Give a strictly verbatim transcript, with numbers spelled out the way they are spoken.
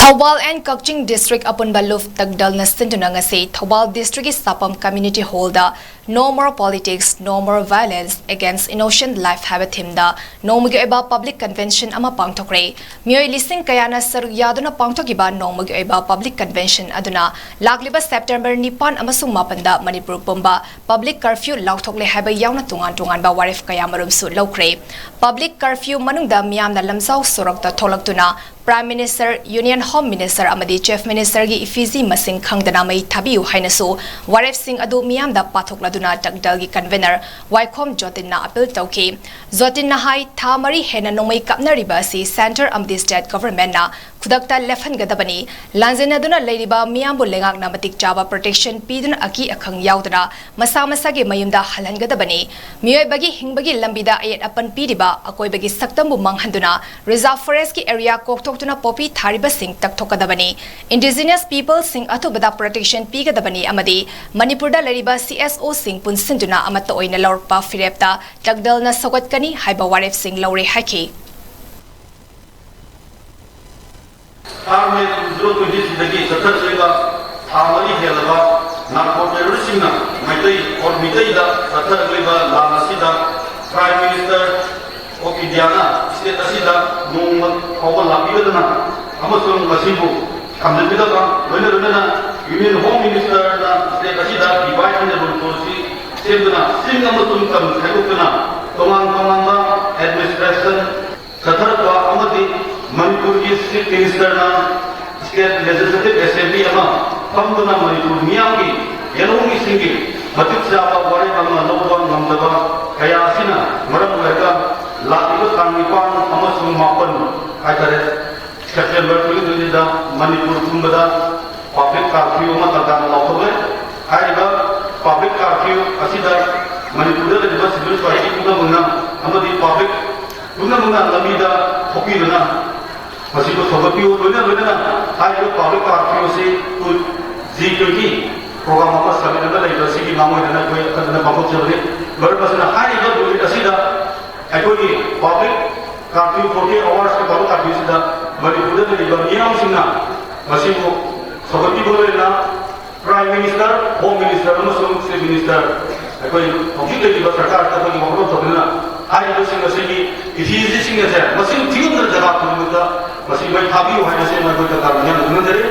Thoubal and Kakching district ꯑꯄꯨꯟꯕ ꯂꯨꯞ ꯇꯛꯗꯜꯅ ꯁꯤꯟꯗꯨꯅ ꯉꯁꯤ Thoubal districtꯀꯤ ꯁꯥꯄꯝ community hallꯗ No More Politics, No More Violence Against Innocent Life ꯍꯥꯏꯕ themeꯗ ꯅꯣꯡꯃꯒꯤ ꯑꯣꯏꯕ public convention ꯑꯃ ꯄꯥꯡꯊꯣꯛꯈ꯭ꯔꯦ꯫ ꯃꯤꯑꯣꯏ ꯂꯤꯁꯤꯡ ꯀꯌꯥꯅ ꯁꯔꯨꯛ ꯌꯥꯗꯨꯅ ꯄꯥꯡꯊꯣꯛꯈꯤꯕ ꯅꯣꯡꯃꯒꯤ ꯑꯣꯏꯕ public convention ꯑꯗꯨꯅ ꯂꯥꯛꯂꯤꯕ September ꯅꯤꯄꯥꯟ ꯑꯃꯁꯨꯡ ꯃꯥꯄꯟꯗ ꯃꯅꯤꯄꯨꯔ ꯄꯨꯝꯕ public curfew ꯂꯥꯎꯊꯣꯛꯂꯦ ꯍꯥꯏꯕ ꯌꯥꯎꯅ ꯇꯣꯉꯥꯟ ꯇꯣꯉꯥꯟꯕ ꯋꯥꯔꯦꯞ ꯀꯌꯥꯃꯔꯨꯝꯁꯨ ꯂꯧꯈ꯭ꯔꯦ꯫ Public curfew ꯃꯅꯨꯡꯗ ꯃꯤꯌꯥꯝꯅ ꯂꯝꯖꯥꯎ ꯁꯣꯔꯣꯛꯇ ꯊꯣꯛꯂꯛꯇꯨꯅ Prime Minister, Union Home Minister ꯑꯃꯗꯤ Chief Ministerꯒꯤ effigy ꯃꯁꯤꯡ ꯈꯪꯗꯅ ꯃꯩ ꯊꯥꯕꯤꯌꯨ ꯍꯥꯏꯅꯁꯨ ꯋꯥꯔꯦꯞꯁꯤꯡ ꯑꯗꯨ ꯃꯤꯌꯥꯝꯗ ꯄꯥꯊꯣꯛꯂꯗꯨꯅ ꯇꯛꯗꯜꯒꯤ convener ꯋꯥꯏꯈꯣꯝ ꯖꯣꯇꯤꯟꯅ appeal ꯇꯧꯈꯤ꯫ ꯖꯣꯇꯤꯟꯅ ꯍꯥꯏ, ꯊꯥ ꯃꯔꯤ ꯍꯦꯟꯅ ꯅꯣꯡꯃꯩ ꯀꯥꯞꯅꯔꯤꯕ ꯑꯁꯤ centre ꯑꯃꯗꯤ state governmentꯅ ꯈꯨꯗꯛꯇ ꯂꯦꯞꯍꯟꯒꯗꯕꯅꯤ꯫ ꯂꯥꯟꯖꯦꯟꯅꯗꯨꯅ ꯂꯩꯔꯤꯕ ꯃꯤꯌꯥꯝꯕꯨ ꯂꯩꯉꯥꯛꯅ ꯃꯇꯤꯛ ꯆꯥꯕ protection ꯄꯤꯗꯨꯅ ꯑꯀꯤ ꯑꯈꯪ ꯌꯥꯎꯗꯅ ꯃꯁꯥ ꯃꯁꯥꯒꯤ ꯃꯌꯨꯝꯗ ꯍꯜꯍꯟꯒꯗꯕꯅꯤ꯫ ꯃꯤꯑꯣꯏꯕꯒꯤ ꯍꯤꯡꯕꯒꯤ ꯂꯝꯕꯤꯗ ꯑꯌꯦꯠ ꯑꯄꯟ ꯄꯤꯔꯤꯕ ꯑꯀꯣꯏꯕꯒꯤ ꯁꯛꯇꯝꯕꯨ ꯃꯥꯡꯍꯟꯗꯨꯅ reserve forestꯀꯤ area ꯀꯣꯛꯊꯣꯛꯇꯨꯅ poppy ꯊꯥꯔꯤꯕꯁꯤꯡ ꯇꯛꯊꯣꯛꯀꯗꯕꯅꯤ꯫ Indigenous peopleꯁꯤꯡ ꯑꯊꯨꯕꯗ protection ꯄꯤꯒꯗꯕꯅꯤ ꯑꯃꯗꯤ ꯃꯅꯤꯄꯨꯔꯗ ꯂꯩꯔꯤꯕ CSOꯁꯤꯡ ꯄꯨꯟꯁꯤꯟꯗꯨꯅ ꯑꯃꯠꯇ ꯑꯣꯏꯅ ꯂꯧꯔꯛꯄ ꯐꯤꯔꯦꯞꯇ ꯇꯛꯗꯜꯅ ꯁꯧꯒꯠꯀꯅꯤ ꯍꯥꯏꯕ ꯋꯥꯔꯦꯞꯁꯤꯡ ꯂꯧꯔꯦ ꯍꯥꯏꯈꯤ꯫ ꯊꯥ ꯃꯦ two zero twenty threeꯗꯒꯤ ꯆꯠꯊꯔꯛꯂꯤꯕ ꯊꯥ ꯃꯔꯤ ꯍꯦꯜꯂꯕ narco terroristꯁꯤꯡꯅ ꯃꯩꯇꯩ or ꯃꯤꯇꯩꯗ ꯆꯠꯊꯔꯛꯂꯤꯕ ꯂꯥꯟ ꯑꯁꯤꯗ Prime Minister of Indiaꯅ state ꯑꯁꯤꯗ ꯅꯣꯡꯃ ꯐꯥꯎꯕ ꯂꯥꯛꯄꯤꯔꯗꯅ ꯑꯃꯁꯨꯡ ꯃꯁꯤꯕꯨ ꯊꯝꯖꯤꯟꯕꯤꯗꯕ, ꯂꯣꯏꯅ ꯂꯣꯏꯅꯅ Union Home Ministerꯅ state ꯑꯁꯤꯗ divide and rule policy ꯁꯦꯝꯗꯨꯅ ꯆꯤꯡ ꯑꯃꯁꯨꯡ ꯇꯝ ꯈꯥꯏꯗꯣꯛꯇꯨꯅ ꯇꯣꯉꯥꯟ ꯇꯣꯉꯥꯟꯕ administration ꯆꯠꯊꯔꯛꯄ ꯑꯃꯗꯤ ꯃꯅꯤꯄꯨꯔꯒꯤ Chief Ministerꯅ state legislative assembly ꯑꯃ ꯐꯝꯗꯨꯅ ꯃꯅꯤꯄꯨꯔ ꯃꯤꯌꯥꯝꯒꯤ ꯌꯦꯜꯍꯧꯃꯤꯁꯤꯡꯒꯤ ꯃꯇꯤꯛ ꯆꯥꯕ ꯋꯥꯔꯦꯞ ꯑꯃ ꯂꯧꯕ ꯉꯝꯗꯕ ꯀꯌꯥ ꯑꯁꯤꯅ ꯃꯔꯝ ꯑꯣꯏꯔꯒ ꯂꯥꯛꯂꯤꯕ ꯇꯥꯡ ꯅꯤꯄꯥꯟ ꯑꯃꯁꯨꯡ ꯃꯥꯄꯟ ꯍꯥꯏꯇꯥꯔꯦ, September twenty twentyꯗ ꯃꯅꯤꯄꯨꯔ ꯄꯨꯝꯕꯗ public curfew ꯑꯃ ꯇꯥꯟꯖꯥꯅ ꯂꯥꯎꯊꯣꯛꯂꯦ꯫ ꯍꯥꯏꯔꯤꯕ public curfew ꯑꯁꯤꯗ ꯃꯅꯤꯄꯨꯔꯗ ꯂꯩꯔꯤꯕ civil society ꯄꯨꯝꯅꯃꯛꯅ ꯑꯃꯗꯤ public ꯄꯨꯝꯅꯃꯛꯅ ꯂꯝꯕꯤꯗ ꯊꯣꯛꯄꯤꯗꯨꯅ ꯃꯁꯤꯕꯨ ꯁꯧꯒꯠꯄꯤꯌꯨ꯫ ꯂꯣꯏꯅ ꯂꯣꯏꯅꯅ ꯍꯥꯏꯔꯤꯕ public curfew ꯑꯁꯤ G twenty program ꯑꯃ summit ꯑꯃ ꯂꯩꯕ ꯑꯁꯤꯒꯤ ꯃꯥꯡꯑꯣꯏꯅꯅ ꯑꯩꯈꯣꯏ ꯑꯈꯟꯅꯅ ꯄꯥꯡꯊꯣꯛꯆꯕꯅꯤ꯫ ꯃꯔꯝ ꯑꯁꯤꯅ ꯍꯥꯏꯔꯤꯕ ꯅꯨꯃꯤꯠ ꯑꯁꯤꯗ ꯑꯩꯈꯣꯏꯒꯤ public curfew forty hoursꯀꯤ public curfewꯁꯤꯗ ꯃꯅꯤꯄꯨꯔꯗ ꯂꯩꯔꯤꯕ ꯃꯤꯌꯥꯝꯁꯤꯡꯅ ꯃꯁꯤꯕꯨ ꯁꯧꯒꯠꯄꯤꯕ ꯂꯣꯏꯅꯅ Prime Minister, Home Minister ꯑꯃꯁꯨꯡ Chief Minister, ꯑꯩꯈꯣꯏ ꯍꯧꯖꯤꯛ ꯂꯩꯔꯤꯕ ꯁꯔꯀꯥꯔꯗ ꯑꯩꯈꯣꯏꯒꯤ ꯋꯥꯐꯝ ꯇꯧꯗꯨꯅ ꯍꯥꯏꯔꯤꯕꯁꯤꯡ ꯑꯁꯤꯒꯤ ꯏꯊꯤꯁꯤꯡ ꯑꯁꯦ ꯃꯁꯤꯡ ꯊꯤꯉꯝꯗꯅ ꯖꯒꯥ ꯈꯨꯗꯤꯡꯃꯛꯇ ꯃꯁꯤ ꯃꯩ ꯊꯥꯕꯤꯌꯨ ꯍꯥꯏꯅ ꯁꯤ ꯃꯈꯣꯏ ꯀꯔꯅꯤꯌꯥꯅ ꯈꯪꯍꯟꯖꯔꯤ꯫